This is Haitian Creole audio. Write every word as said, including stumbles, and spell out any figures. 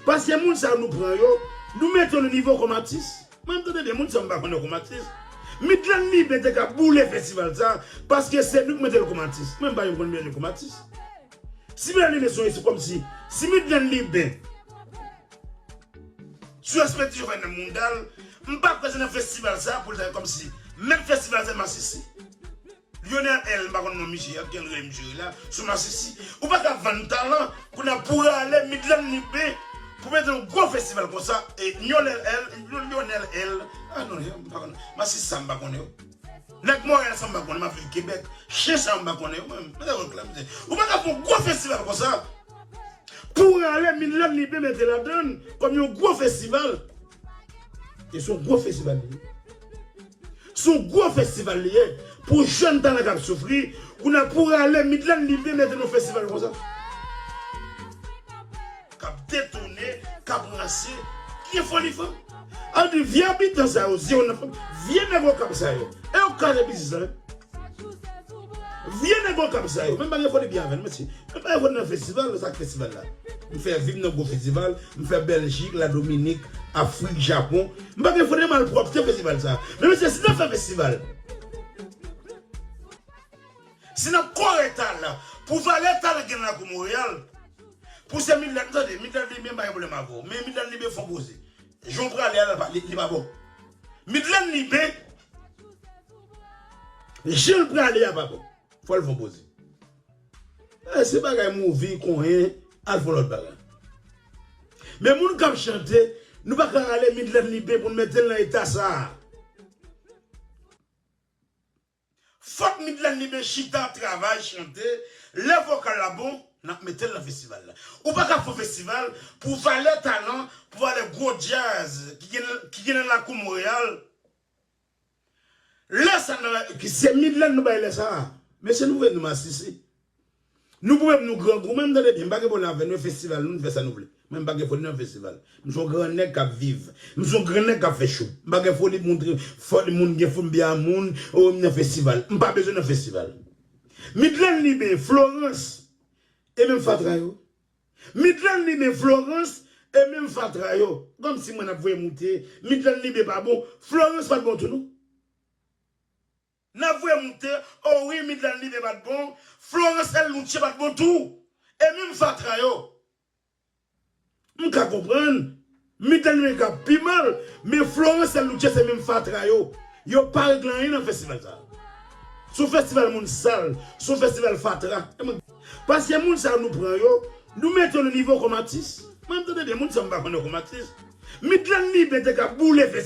Paske moun sa yo nou pran yo, nou mete yo nan nivo kòm atis. Mwen, m tande de moun sa m pa konnen kòm atis. Midland Liben te ka boule festival sa, paske se nou ki mete l kòm atis. Mwen, m pa janm konn Midland Liben kòm atis. Si Midland Liben se yon espri kòmsi, si Midland Liben sou espedisyon fè nan moun dal, m pa kwè se nan festival sa pou l ta kòmsi mèt festival sa masisi. Lionel L, m pa konn non misye a, gen lè misye la, sou masisi. Ou pa ka vann talan, kounye a pou rale Midland Liben, pou mete yon gwo festival konsa, e Lionel L, Lionel L, a non, m pa konn, masisi sa m pa konnen yo. Nèg Montréal sa m pa konnen, m ap viv Kebèk, chen sa m pa konnen yo, mwen, mwen te reklame. Ou pa ka fè yon gwo festival konsa, pou rale Midland Liben mete ladann, kòm yon gwo festival. E se yon gwo festival li ye. Se yon gwo festival li ye. Pou jèn talan k ap soufri, kounye a pou rale Midland Liben mete nan festival konsa. K ap detounen, k ap ranse, ki gen foli fanm. An di vye abitan sa yo, zye yo nan fanm, vye nèg Okap sa yo. E yo kraze biznis la, wi. Vye nèg Okap sa yo, men m pa gen foli byen avè l, mesye. M pa gen foli nan festival, sa k festival la. M fè vi m nan gwo festival, m fè Bèljik, Ladominik, Afrik, Japon. M pa gen foli nan malpwòpte festival sa. Men mesye, si n ap fè festival, si n ap kore talan, pou valè talan gen nan lakou Monreyal, pou se Midland, tande, Midland Liben m pa gen pwoblèm avè w, men Midland Liben fè yon poze. Jan w prale a, li pa, li, li pa bon. Midland Liben, jan l prale a pa bon. Fò l fè yon poze. E, se bagay move, konyen, al fè yon lòt bagay. Men moun k ap chante, nou pa ka rale Midland Liben pou n mete l nan eta sa a. Fòk Midland Liben chita, travay, chante, lè vokal la bon, n ap mete l nan festival la. Ou pa ka fè yon festival pou valè talan, pou valè gwo djaz ki gen, ki gen nan lakou Monreyal. Lè sa nan, ki se Midland nou bay lè sa a. Mesye, nou vle nou masisi. Nou pou mèt nou grangou, men m tande byen, m pa gen pwoblèm avè nou, e festival nou, nou fè sa nou vle. Mwen, m pa gen foli nan festival. M se yon gran nèg k ap viv. M se yon gran nèg k ap fè cho. M pa gen foli montre, foli moun gen foli byen a moun, o, m nan festival. M pa bezwen nan festival. Midland Liben, Florence, e menm fatra yo. Midland Liben, Florence, e menm fatra yo. Kòmsi mwen n ap voye moute, Midland Liben pa bon, Florence pa t bon tou non. N ap voye moute, o wi, Midland Liben pa t bon, Florence L Louche pa t bon tou. E menm fatra yo. M ka konprann, Midland Liben ka pi mal, men Florence L Louche se menm fatra yo. Yo pa regle anyen nan festival sa. Se yon festival moun sal, se yon festival fatra. E mwen, paske moun sa nou pran yo, nou mete yo nan nivo kòm atis. Mwen, m tande byen, moun sa m pa konnen kòm atis. Midland Liben te ka boule festival.